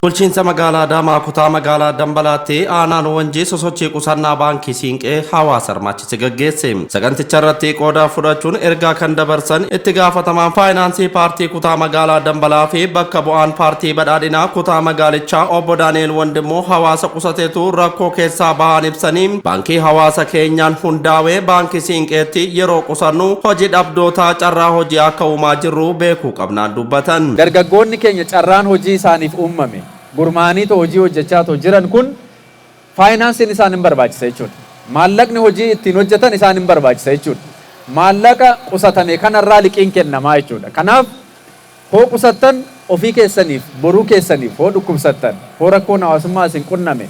Bulchiinsa magaalaa Adaamaa kutaa magaalaa Dambalaatti aanaan Wanjii sosochii qusannaa baankii Siinqee hawaasa hirmaachise gaggeesse. Saganticha irratti qooda fudhachuun ergaa kan dabarsan itti gaafatamaan faayinaansii paartii kutaa magaalaa Dambalaa fi bakka bu'aan paartii badhaadhinaa kutaa magaalichaa obbo Daani'el Wandimmoo hawaasa qusateetu rakkoo keessaa bahan ibsanii, baankii hawaasa keenyaan hundaa'e baankii Siinqeetti yeroo qusannu hojii dhabdootaa carraa hojii akka uumaa jirru beekuu qabnaan dubbatan. Dargaggoonni keenya carraan hojii isaaniif uumame, gurmaa'anii hojii hojjechaa jiran kun faayinaansiin isaan hin barbaachisa jechuudha. Maallaqni hojii ittiin hojjetan isaan hin barbaachisa jechuudha. Maallaqa qusatame kanarraa liqiin kennamaa jechuudha. Kanaaf hoo qusattan ofii keessaniif, boruu keessaniif, hoo dhukkubsattan, hoo rakkoon hawaasummaa isin qunname,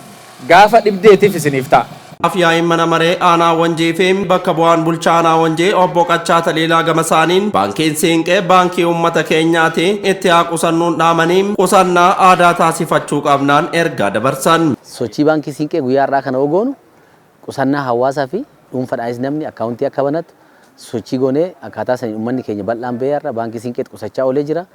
gaafa dhibdeetiif isiniif ta'a. Afyaa'iin mana maree aanaa Wanjii fi bakka bu'aan bulchaa aanaa Wanjii obbo Qaccaa Taliilaa gama isaaniin baankiin Siinqee baankii uummata keenyaati, itti haa qusannuun dhaamanii, qusannaa aadaa taasifachuu qabnaan ergaa dabarsan. Sochii baankii Siinqee guyyaa har'aa kana ogoonu qusannaa hawaasaa fi dhuunfaadhaanis namni akkaawuntii akka banatu sochii goonee, akkaataa saniin uummanni keenya bal'aan bahee har'a baankii Siinqeetti qusachaa oolee jira.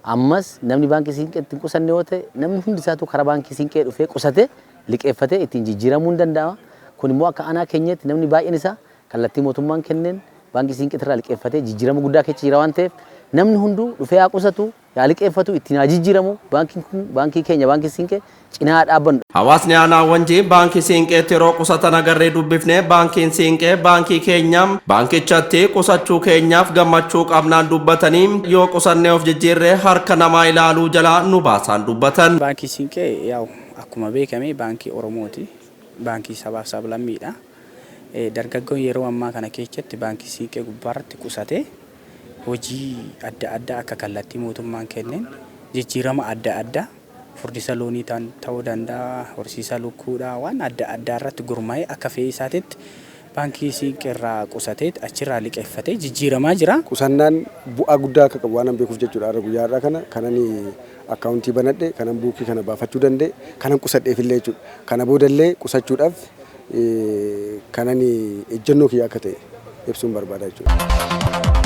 Ammas namni baankii Siinqeetti hin qusanne yoo ta'e, namni hundi isaatu karaa baankii Siinqee dhufee qusatee liqeeffatee ittiin jijjiiramuu hin danda'ama. Kun immoo akka aanaa keenyatti namni baay'een isaa kallattii mootummaan kenneen baankii Siinqeetti irraa liqeeffatee jijjiirama guddaa keessa jira waan ta'eef, namni hunduu dhufee haa qusatu, haa liqeeffatu, ittiin haa jijjiiramu. Baankiin kun baankii keenya, baankii Siinqee cinaa dhaabbannu. Hawaasni aanaa Wanjii baankii Siinqeetti yeroo qusatan agarree dubbifne, baankiin Siinqee baankii keenya, baankichatti qusachuu keenyaaf gammachuu qabnaan dubbatanii, yoo qusannee of jijjiirree harka namaa ilaaluu jalaa nu baasaan dubbatan. Baankii Siinqee yaa'u akkuma beekame baankii Oromooti. Baankii sabaaf sablammiidha. Dargaggoon yeroo ammaa kana keessatti baankii Siinqee gubbaarratti qusatee hojii adda addaa akka kallattii mootummaan kenneen jijjiirama adda addaa, furdisa loonii ta'uu danda'a, horsiisa lukkuudha, waan adda addaa irratti gurmaa'ee akka fedhii isaatiitti baankii Siinqee irraa qusatee achirraa liqeeffatee jijjiiramaa jira. Qusannaan bu'aa guddaa akka qabu waan beekuuf jechuudha. Har'a guyyaa har'aa kana kanan akkaawuntii banadhe, kanan buukii kana baafachuu danda'e, kanan qusadheef illee jechuudha. Kana boodallee qusachuudhaaf kanan ejjennoo kiyya akka ta'e ibsuun barbaada jechuudha.